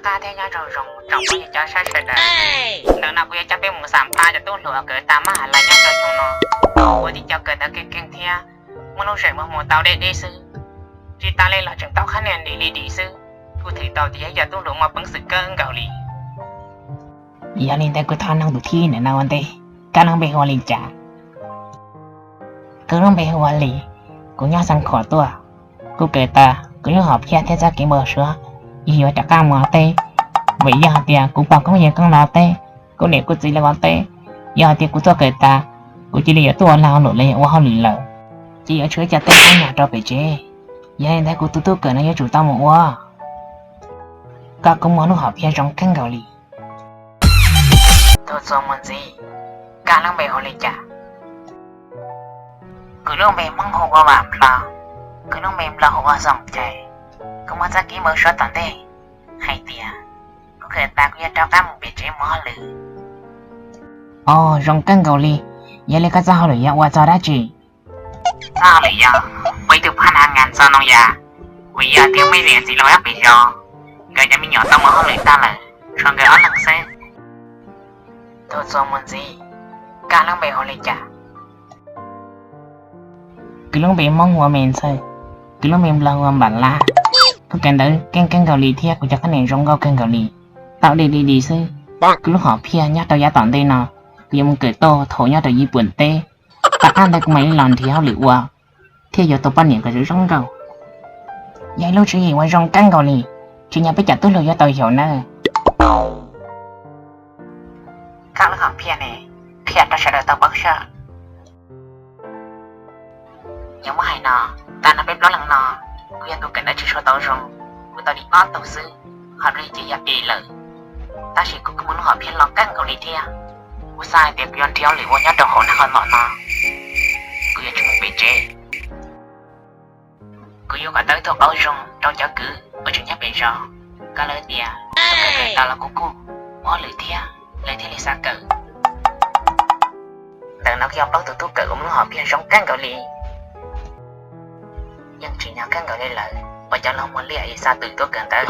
Qab thiab nyob zoo zoo tsoom phooj ywg cov saib sawv daws. Ntawm no kuv yuav coj peb mus xam phaj cov tub hluas kawm tas mab has lais nyob rau xyoo no, ua tim cov kawm ntawv keej keej thiab muaj lub zeem muaj hmoo tau deb deb xwb. Tsis tas li los tseem tau qhab niag dim li dim xwb. Kuv thwm tau tias yog cov tub hluas muaj peev xwm kawg nkaus li. Yog li ntawd kuv thov nug tus thib ib ntawm no ua ntej, koj lub npe hu ua li cas? Kuv lub npe hu ua Lis, kuv nyob Xeev Khuam tuaj. Kuv kawm tas kuv lub hom phiaj thiab txoj kev npau suav, yog yuav rov qab mus teb, vim yog hais tias kuv pog koob yawg koob los teb, kuv niam kuv txiv lawv los teb. Yog hais tias kuv tuaj kawm tas, kuv cia li yuav tuaj ua lag ua luam los yog ua hauj lwm lawm, ces yuav tshuav cov teb teb nyuag rau pem tsev. Yog li ntawd kuv tus tub kawm no yuav tsum tau mus ua. Koj kuj muaj lub hom phiaj zoo kawg nkaus li. Tus txuas mus ntxiv, koj lub npe hu li cas? Kuv lub npe Hmoob hu ua Vam Nplog, kuv lub npe Nplog hu ua Xoom Chais. Kuv muaj txoj kev npau suav tom ntej hais tias kuv kawm tas kuv yuav rov qab mus pem tsev mus hauj lwm. Os, zoo kawg nkaus li. Yog li koj txoj hauj lwm yog ua txog dab tsi? Txoj hauj lwm yog ua ib tug phab nav ngas txog noo yas, vim yog tias muaj ib niam txiv laus nyob pem zos, nkawd cov me nyuam tau mus hauj lwm tag lawm, tshuav nkawd ob leeg xwb. Tus txuas mus ntxiv, koj lub npe hu li cas? Kuv lub npe Hmoob hu ua Me Ntxawg, kuv lub npe Nplog hu ua Npam Lab. Kuv kawm ntawv keej kawg nkaus li thiab kuv cov qhab niag zoo nkauj kawg nkaus li, tau deb deb li xwb. Kuv lub hom phiaj nyob rau yav tom ntej no, kuv yuav mus kawm tau thaum nyob rau Yiv Pooj teb. Tom qab ntawd kuv mam li los nrhiav hauj lwm ua, thiaj yuav tau poj niam kom zoo zoo nkauj. Yog ib lub tswv yim uas zoo kawg nkaus li, tsim nyog peb cov tub hluas yuav tau xyaum nawb. Koj lub hom phiaj ne, qhia rau sawv daws tau paub soj. Yog muab hais no, tag nrho peb plaub leeg no, kuv yog tus kawm ntawv tsis tshua tau zoo, kuv tau li ob tug xwb, hom phiaj ces yog pem lawm. Tab sis kuv kuj muaj lub hom phiaj loj kawg nkaus li thiab. Kuv xav hais tias kuv yuav nrhiav hauj lwm ua nyob rau hauv nag hauv no, kuv yuav tsis mus pem tsev. Kuv yuav kom tau ib tug qauv zoo rau cov kwv uas tseem nyob pem zos, kom lawv tias kuv kawm tau los kuv kuj ua hauj lwm thiab, lawv thiaj li xav kawm. Ntawm no kuj yog plaub tus tub kawm uas muaj lub hom phiaj zoo kawg nkaus li. Yeej tsim nyog kawg nkaus li lawm uas cov laus muag liaj es xa twm tuaj kawm ntawv.